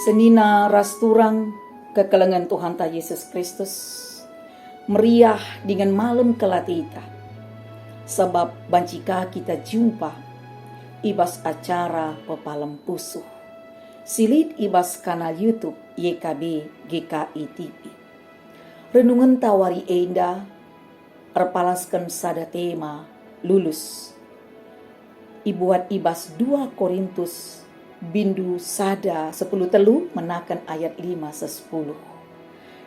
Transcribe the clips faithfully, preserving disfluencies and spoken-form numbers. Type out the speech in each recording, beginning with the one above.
Senina ras turang kekelengen Tuhanta Yesus Kristus, meriah dingen malem kal ateta, sabap banci ka kita jumpa i bas acara Pepalem Pusuh, si lit i bas kanal YouTube Y K B G K I T V. Renungenta wari enda erpalasken sada tema, lulus. Ibuat i bas dua Korintus bindu sada sepuluh telu menaken ayat lima seh sepuluh.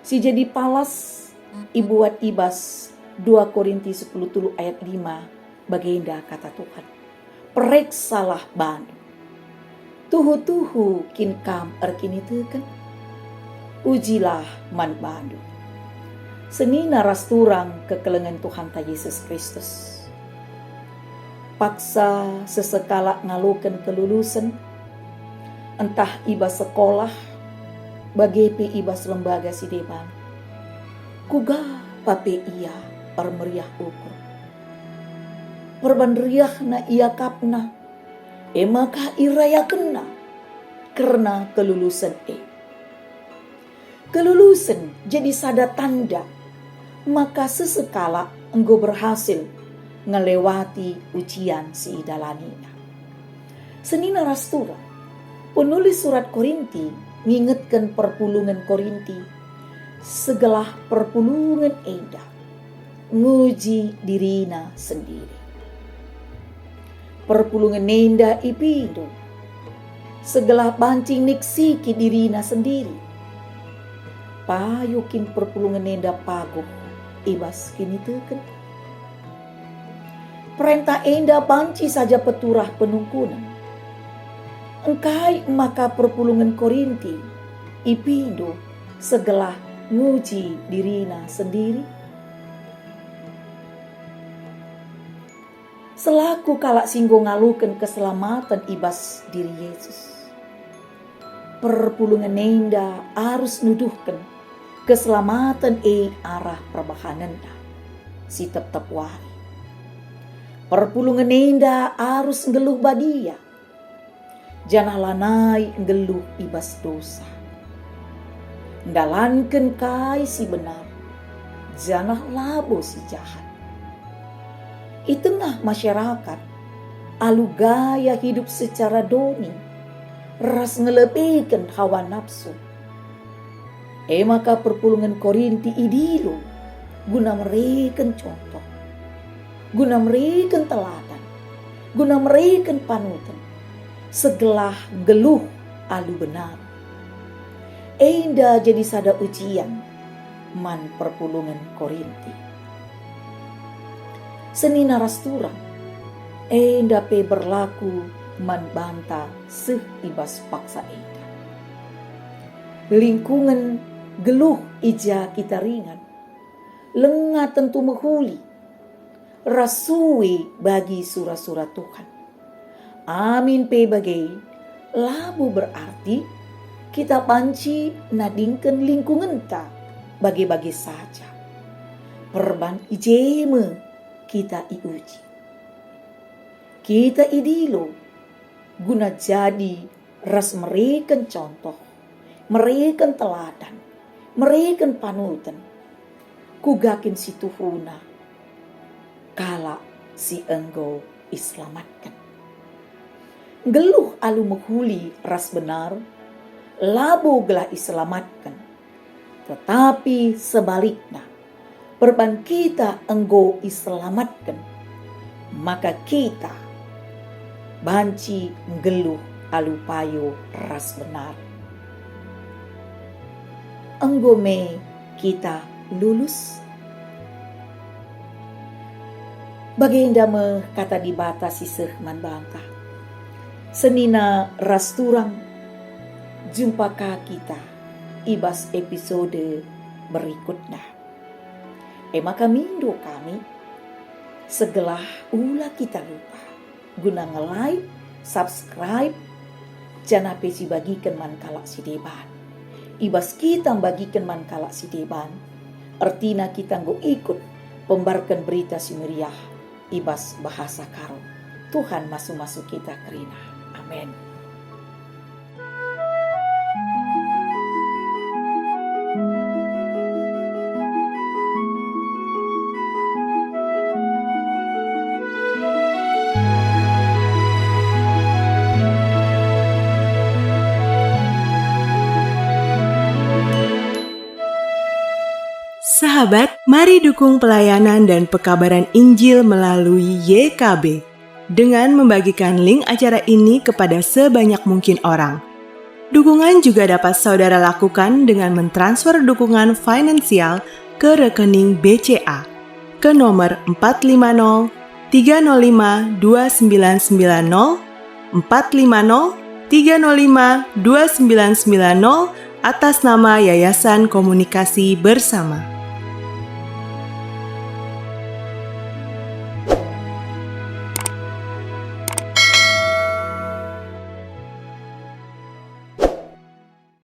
Si jadi palas ibuat i bas dua Korinti sepuluh telu ayat lima, bagenda kata Tuhan, "Pereksalah bandu. Tuhu-tuhu kin kam erkiniteken? Ujilah man bandu." Senina ras turang kekelengen Tuhanta Yesus Kristus. Paksa sesekalak ngaloken kelulusen, ntah i bas sekolah, bage pe i bas lembaga si deban. Kuga pa pe ia ermeriah ukur. Perban riahna iakapna, e maka irayakenna kerna kelulusen e. Kelulusen jadi sada tanda maka sesekalak enggo berhasil ngelewati ujian si idalanina. Senina ras turang, penulis surat Korinti ngingetken perpulungen Korinti, segelah perpulungen enda nguji dirina sendiri. Perpulungen enda ipindo, segelah banci niksiki dirina sendiri. Payo kin perpulungen enda paguh i bas kiniteken? Perentah enda banci saja peturah penungkunen. Engkai maka perpulungen Korinti ipindo segelah nguji dirina sendiri? Selaku kalak si enggo ngaloken keselamaten i bas diri Yesus, perpulungen enda arus nuduhken keselamaten e arah perbahanenna si tep-tep wari. Perpulungen enda arus nggeluh badia, janah lanai nggeluh i bas dosa. Ndalanken kai si benar, janah labo si jahat. I tengah masyarakat, alu gaya hidup secara doni, ras ngelebeken hawa nafsu. E maka perpulungen Korinti idilo guna mereken contoh, guna mereken teladan, guna mereken panuten, segelah nggeluh alu benar. Enda jadi sada ujian man perpulungen Korinti. Senina ras turang, enda pe berlaku man banta seh i bas paksa enda. Lingkungen geluh i ja kita ringan, langa tentu mehuli, ras sue bagi sura-sura Tuhan. Amin pe bage, labo berarti kita banci nadingken lingkungenta bage-bage saja. Perban i je me kita iuji. Kita idilo guna jadi ras mereken contoh, mereken teladan, mereken panuten. Kuga kin situhuna kalak si enggo iselamatken? Nggeluh alu mehuli ras benar, labo gelah iselamatken, tetapi sebalikna, perban kita enggo iselamatken, maka kita banci nggeluh alu payo ras benar. Enggo me kita lulus? Bagenda me kata Dibata si seh man banta. Senina ras turang, jumpa ka kita i bas episode berikutna. E maka mindo kami, segelah ula kita lupa guna nge-like, subscribe, janah pe sibagiken man kalak si deban. I bas kita mbagiken man kalak si deban, ertina kita enggo ikut pembarken Berita Si Meriah i bas bahasa Karo. Tuhan masu-masu kita kerina. Amin. Sahabat, mari dukung pelayanan dan pekabaran Injil melalui Y K B dengan membagikan link acara ini kepada sebanyak mungkin orang. Dukungan juga dapat saudara lakukan dengan mentransfer dukungan finansial ke rekening B C A ke nomor empat lima nol tiga nol lima dua sembilan sembilan nol, empat lima nol tiga nol lima dua sembilan sembilan nol, atas nama Yayasan Komunikasi Bersama.